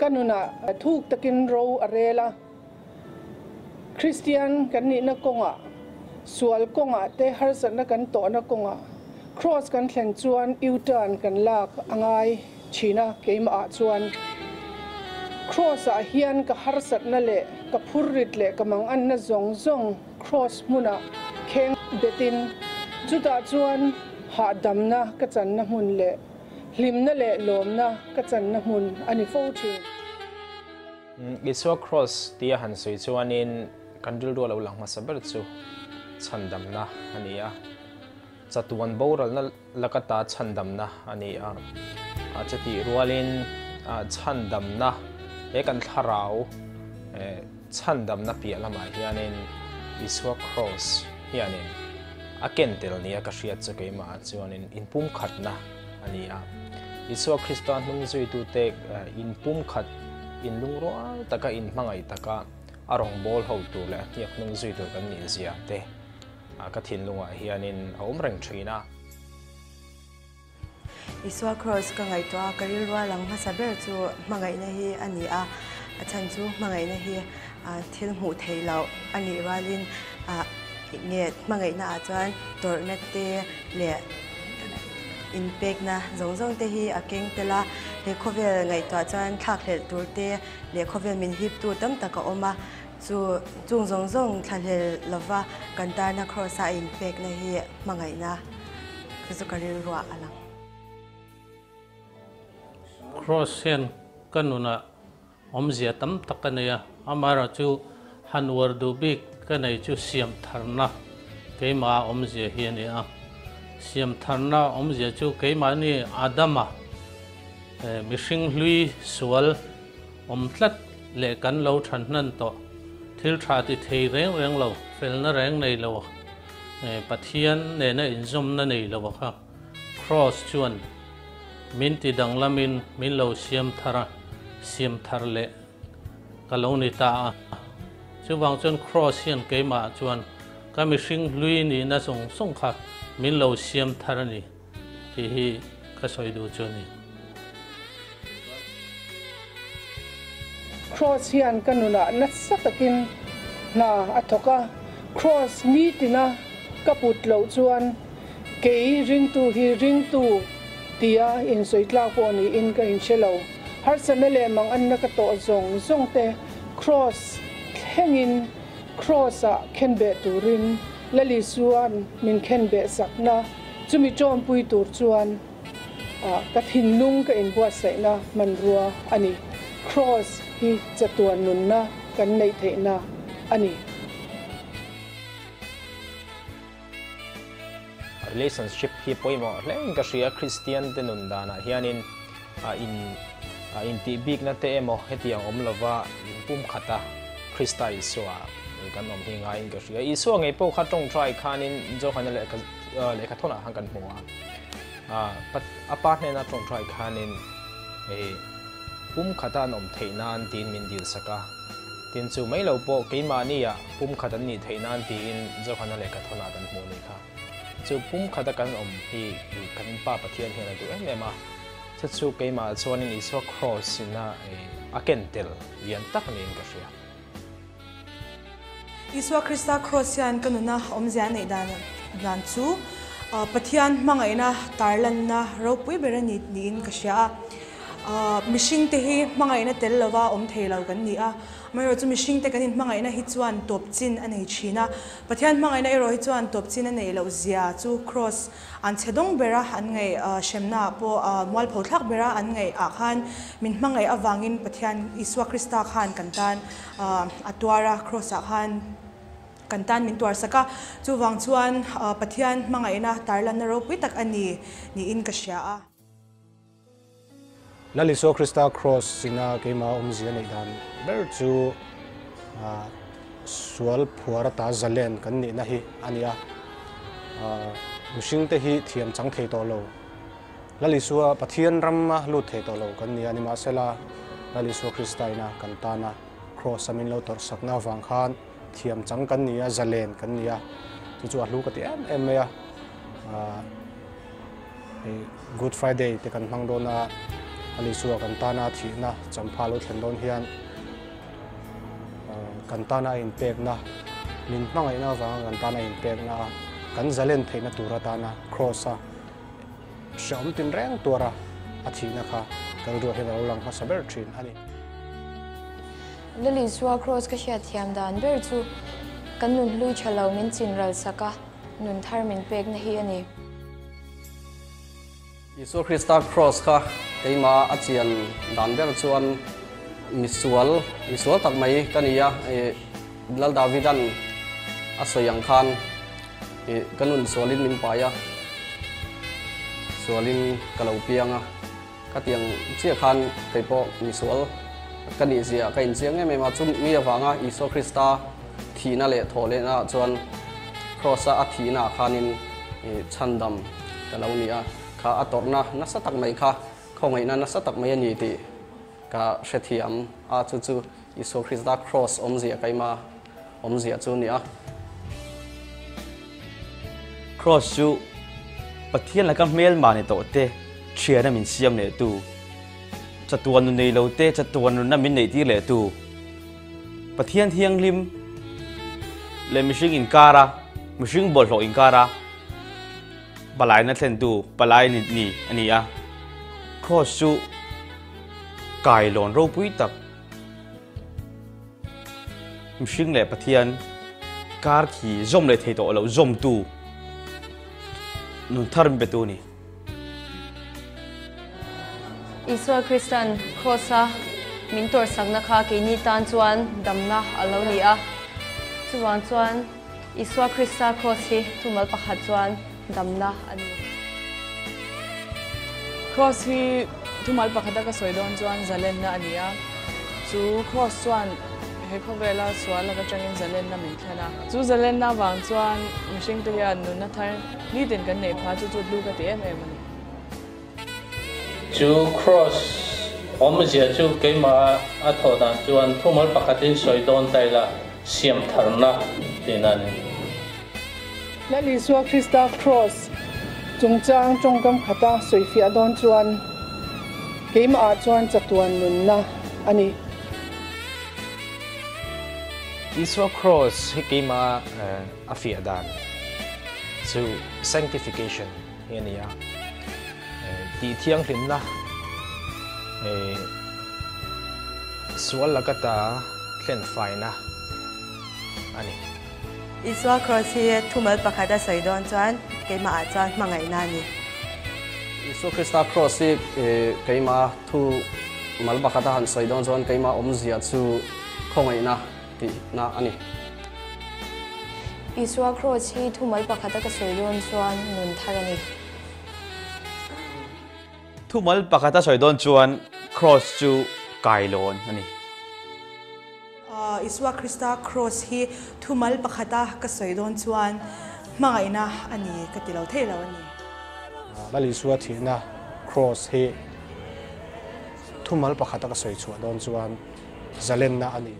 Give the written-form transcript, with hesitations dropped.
Ka nunah thuk takin ro a rel a, Kristian kan nihna kawngah, sual kawngah te harsatna kan tawhna kawngah Kraws kan thlen chuan U-turn kan lak a ngai thin a, keimahah chuan Kraws-ah hian ka harsatna leh ka phurrit leh ka manganna zawng zawng Kraws hmunah kheng betin chutah chuan hahdamna ka channa hmun leh hlimna leh lawmna ka channa hmun a ni fo thin. Isua Kraws tia han sawi chuanin kan rilru a lo lang hmasa ber chu chhandamna a ni a, chatuan boralna laka ta chhandamna a ni a. Chutih rualin chhandamna he kan thlarau chhandamna piah lamah hianin Isua Kraws hianin a ken tel nia ka hriat chu keimahah chuanin inpumkhatna a ni a. Isua Krista hnung zuitute inpumkhat, inlungrual taka inhmangaih taka a rawngbâwl ho tur leh a hniak hnung zui tur kan nih zia te ka thinlungah hianin a awm reng ṭhin a. Isua Kraws ka ngaihtuah a, ka rilrua lang hmasa ber chu hmangaihna hi a ni a. A chhan chu hmangaihna hi thil hmuh theih loh a nih rualin nge hmangaihna ah chuan tawrhna te leh inpekna zawng zawng te hi a keng tel a. He khawvel ngaihtuah chuan thlakhlelh tur te leh khawvel min hiptu tam tak a awm a. Chu chung zawng zawng thlahlel lova kan tana Kraws a inpekna hi hmangaihna chu chu ka rilruah a lang. Kraws hian ka nunah awmzia tam tak a nei a, amaherawhchu han uar duh bik ka nei chu siamtharna keimah awmzia hi a ni a. Siamtharna awmzia chu keimahni Adama mihring hlui sual awm tlat leh kan lo than hnan tawh thil tha ti thei reng reng lo, felna reng nei lo, Pathian nena inzawmna nei lo kha Kraws chuan min ti danglamin min lo siam thar a, siam thar leh ka lo ni ta a. Chuvang chuan Kraws hian keimah chuan ka mihring hlui nihna zawng zawng kha min lo siam thar a ni tih hi ka sawi duh chu a ni. Kraws hian ka nunah nasa takin hna a thawk a, Kraws nitina ka put loh chuan Kei ringtu hi ringtu tia insawi tlak pawh niin ka inhre lo. Harsatna leh manganna ka tawh zawng zawng te Kraws thlengin Kraws-ah khenbeh turin Lal Isua'n min khenbeh sakna chumi ṭawmpui tur chuan ka thinlung ka inbuatsaihna hmanrua a ni. Kraws hi chatuan nunna kan neih theihna a ni. Relationship hi pawimawh hle in ka hria, Kristian te nun danah hianin in intih bikna te emaw hetiang awm lova in pumkhat a Krista Isua kan awm hi ngaiin ka hria. Isua ngei pawh kha tawngtai khanin Johana lehkha lehkha thawnah khan kan hmu a, a pa hnena tawngtai khanin pumkhata an awm theih nan tiin min dilsak a. Tin, chu mai lo pawh keimahnia pumkhat an nih theih nan tiin Johana lehkha thawnah kan hmuh a nih kha. Chu pumkhata kan awm hi kan Pa Pathian hian a duh em em a, chu chu keimah chuanin Isua Kraws ina a ken tel lian tak niin ka hria. Isua Krista Kraws hian ka nuna awmzia a neih dan dan chu Pathian hmangaihna tarlanna ropui ber a ni niin ka hria a. Mihringte hi hmangaihna tel lova awm thei lo kan ni a, amaherawhchu mihringte kan inhmangaihna hi chuan tawp chin a nei thin a. Pathian hmangaihna erawh hi chuan tawp chin a neih loh zia chu Kraws an chhe dawng bera an ngaih hremnaah pawh mualpho thlak bera an ngaih ah khan min hmangaih avangin Pathian Isua Krista khan kan tan a tuar a, Kraws ah khan kan tan min tuarsak a, chuvang chuan Pathian hmangaihna tarlanna ropui tak a ni niin ka hria a. Lal Isua Krista Kraws ina keimah awmzia neih dan ber chu sual phuar ata zalen kan nihna hi a ni a. Mihringte hi thiam chang thei tawh lo, Lal Isua Pathian rama lut thei tawh lo kan ni a, nimahsela Lal Isua Krista ina kan tana Kraws a min lo tawrhsakna avang khan thiam chang kan ni a, zalen kan ni a, chu chu a hlu ka ti em em mai a. Hei Good Friday te kan hmang dawn a, Lal Isua kan tana thihna champha lo thlen dawn hian kan tana a inpekna, min hmangaihna avanga kan tana a inpekna a kan zalen theihna tur atana Kraws-a hrehawm tinreng tuara a thihna kha kan ruah hian a lo lang hmasa ber thin a ni. Lal Isua Kraws ka hriatthiam dan ber chu kan nun hlui tha lo min chinral sak a, nun thar min pekna hi a ni. Isua Krista Kraws kha keimah a chian dan ber chuan misual, misual tak mai ka ni a, Lal Davidan a sawi ang khan ka nun sualin min pai a, sualin ka lo piang a, ka tiang chiah khan kei pawh misual ka nih zia ka inchiang em em a, chu mi avanga Isua Krista thihna leh thawhlehna ah chuan Kraws-a a thihna ah khanin chhandam ka lo ni a, kha a tawrhna nasa tak mai kha khawngaihna nasa tak mai a ni tih ka hrethiam a, chu chu Isua Krista Kraws awmzia keima awmzia chu a ni a. Kraws chu Pathian laka hmelma ni tawh te thiana min siam leh tu, chatuan nun nei lo te chatuan nunna min neih tir leh tu, Pathian thianghlim leh mihring inkara, mihring bawlhhlawh inkara palaina thlentu palai ni a ni a. Kraws chu kailawn ropui tak mihring leh Pathian kar khi zawm leh thei tawh loh zawmtu nun thar min petu a ni. Isua Kristan Kraws-a min tawrhsakna kha keini tan chuan damna a lo ni a. Chuvang chuan Isua Krista Kraws hi thumal pakhat chuan damna a ni. Kraws hi thumal pakhata ka sawi dawn chuan zalenna a ni a. Chu Kraws chuan he khawvela sual lak atangin zalenna min thlen a. Chu zalenna avang chuan mihringte hian nunna thar Nitin kan neih pha chu chu hlu ka ti em em a ni. Chu Kraws awmzia chu keimah a thawh dan chuan thumal pakhatin sawi dawn ta ila siam tharna tihna a ni. Lal Isua Krista Kraws chungchang tawngkam khata sawifiah dawn chuan keimahah chuan chatuan nunna a ni. Isua Kraws hi keimah A fiah dan chu sanctification hi a ni a, tih thianghlimna sual laka ta thlen faina a ni. Isua Kraws hi thumal pakhat a sawi dawn chuan keimah ah chuan hmangaihna a ni. Isua Krista Kraws hi keimah thu mal pakhat a han sawi dawn chuan keimah awmzia chu khawngaihna tihna a ni. Isua Kraws hi thumal pakhata ka sawi dawn chuan nun thar a ni. Thumal pakhata sawi dawn chuan Kraws chu kailawn a ni. Isua Krista Kraws hi thumal pakhata ka sawi dawn chuan hmangaihna a ni ka ti lo thei lo a ni. Lal Isua thihna Kraws hi thumal pakhata ka sawi chhuah dawn chuan zalenna a ni.